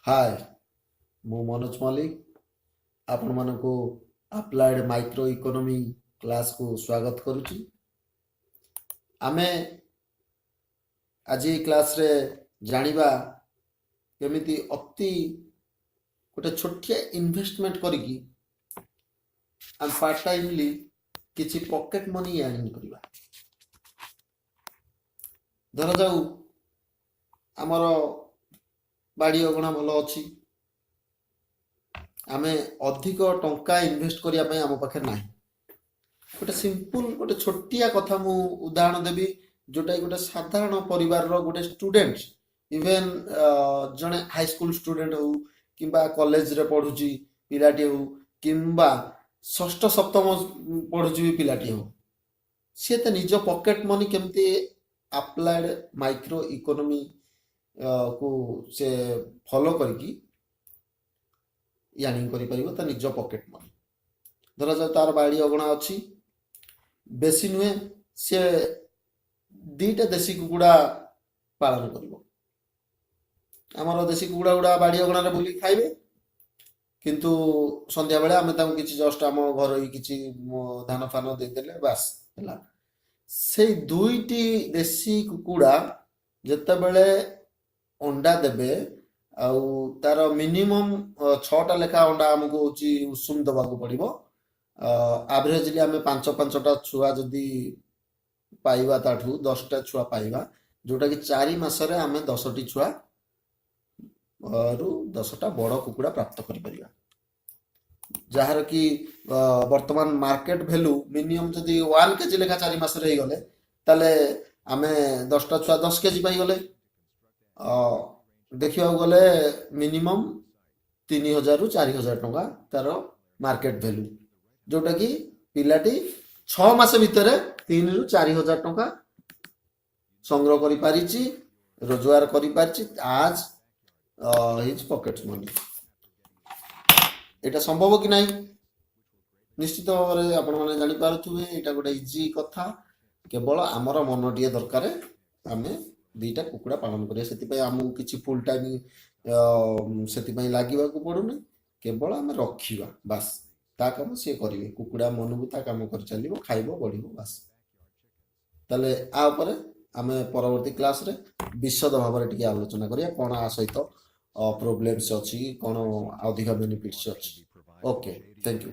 ହାଏ, ମୁଁ ମନୋଜ ମଲ୍ଲିକ ଆପଣମାନଙ୍କୁ applied micro economy କ୍ଲାସ୍କୁ ସ୍ୱାଗତ କରୁଛି। ଆମେ ଆଜି ଏଇ କ୍ଲାସ୍ରେ ଜାଣିବା କେମିତି ଅତି ଗୋଟେ ଛୋଟିଆ ଇନଭେଷ୍ଟମେଣ୍ଟ କରିକି ଆମେ ପାର୍ଟ ଟାଇମଲି କିଛି ପକେଟ୍ ମନି ଅର୍ନିଂ କରିବା। ଧରାଯାଉ ଆମର ବାଡ଼ି ଅଗଣା ଭଲ ଅଛି, ଆମେ ଅଧିକ ଟଙ୍କା ଇନଭେଷ୍ଟ କରିବା ପାଇଁ ଆମ ପାଖରେ ନାହିଁ। ଗୋଟେ ସିମ୍ପଲ, ଗୋଟେ ଛୋଟିଆ କଥା ମୁଁ ଉଦାହରଣ ଦେବି, ଯୋଉଟା ଗୋଟେ ସାଧାରଣ ପରିବାରର ଗୋଟେ ଷ୍ଟୁଡେଣ୍ଟ, ଇଭେନ୍ ଜଣେ ହାଇସ୍କୁଲ ଷ୍ଟୁଡେଣ୍ଟ ହଉ କିମ୍ବା କଲେଜରେ ପଢୁଛି ପିଲାଟି ହଉ କିମ୍ବା ଷଷ୍ଠ ସପ୍ତମ ପଢୁଛି ବି ପିଲାଟି ହଉ, ସିଏ ତା ନିଜ ପକେଟ ମନି କେମିତି ଆପ୍ଲାଏଡ୍ ମାଇକ୍ରୋ ଇକୋନୋମି କୁ ସେ ଫଲୋ କରିକି ଅର୍ନିଂ କରିପାରିବ ତା ନିଜ ପକେଟ ମନି। ଧରାଯାଉ ତାର ବାଡ଼ି ଅଗଣା ଅଛି, ବେଶୀ ନୁହେଁ, ସେ 2ଟା ଦେଶୀ କୁକୁଡ଼ା ପାଳନ କରିବ। ଆମର ଦେଶୀ କୁକୁଡ଼ା ଗୁଡ଼ା ବାଡ଼ି ଅଗଣାରେ ବୁଲିକି ଖାଇବେ, କିନ୍ତୁ ସନ୍ଧ୍ୟାବେଳେ ଆମେ ତାଙ୍କୁ କିଛି ଜଷ୍ଟ ଆମ ଘରୋଇ କିଛି ଧାନ ଫାନ ଦେଇଦେଲେ ବାସ୍ ହେଲା। ସେଇ ଦୁଇଟି ଦେଶୀ କୁକୁଡ଼ା ଯେତେବେଳେ ଅଣ୍ଡା ଦେବେ, ଆଉ ତାର ମିନିମମ୍ 6ଟା ଲେଖା ଅଣ୍ଡା ଆମକୁ ହଉଛି ଉଷୁମ ଦେବାକୁ ପଡ଼ିବ। ଆଭରେଜଲି ଆମେ ପାଞ୍ଚ ପାଞ୍ଚଟା ଛୁଆ ଯଦି ପାଇବା, ତାଠୁ 10ଟା ଛୁଆ ପାଇବା, ଯୋଉଟାକି 4 ମାସରେ ଆମେ 10ଟି ଛୁଆ ରୁ 10ଟା ବଡ଼ କୁକୁଡ଼ା ପ୍ରାପ୍ତ କରିପାରିବା, ଯାହାର କି ବର୍ତ୍ତମାନ ମାର୍କେଟ ଭ୍ୟାଲୁ ମିନିମମ୍ ଯଦି 1 କେଜି ଲେଖା 4 ମାସରେ ହେଇଗଲେ, ତାହେଲେ ଆମେ 10ଟା ଛୁଆ 10 କେଜି ପାଇଗଲେ। ଦେଖିବାକୁ ଗଲେ ମିନିମମ୍ 3000ରୁ 4000 ଟଙ୍କା ତାର ମାର୍କେଟ ଭ୍ୟାଲୁ, ଯୋଉଟାକି ପିଲାଟି 6 ମାସ ଭିତରେ 3ରୁ 4 ହଜାର ଟଙ୍କା ସଂଗ୍ରହ କରିପାରିଛି, ରୋଜଗାର କରିପାରିଛି ଆଜ୍ his pocket money. ଏଇଟା ସମ୍ଭବ କି ନାହିଁ, ନିଶ୍ଚିତ ଭାବରେ ଆପଣମାନେ ଜାଣିପାରୁଥିବେ। ଏଇଟା ଗୋଟେ ଇଜି କଥା, କେବଳ ଆମର ମନ ଟିକେ ଦରକାର। ଆମେ 2ଟା କୁକୁଡ଼ା ପାଳନ କରିବା, ସେଥିପାଇଁ ଆମକୁ କିଛି ଫୁଲ୍ ଟାଇମ୍ ସେଥିପାଇଁ ଲାଗିବାକୁ ପଡ଼ୁନି। କେବଳ ଆମେ ରଖିବା, ବାସ୍, ତା କାମ ସିଏ କରିବେ। କୁକୁଡ଼ା ମନକୁ ତା କାମ କରି ଚାଲିବ, ଖାଇବ, ବଢ଼ିବ, ବାସ୍। ତାହେଲେ ଆ ଉପରେ ଆମେ ପରବର୍ତ୍ତୀ କ୍ଲାସରେ ବିଶଦ ଭାବରେ ଟିକେ ଆଲୋଚନା କରିବା, କ'ଣ ଆ ସହିତ ପ୍ରୋବ୍ଲେମ୍ସ ଅଛି, କ'ଣ ଅଧିକା ବେନିଫିଟ୍ସ ଅଛି। Okay, thank you.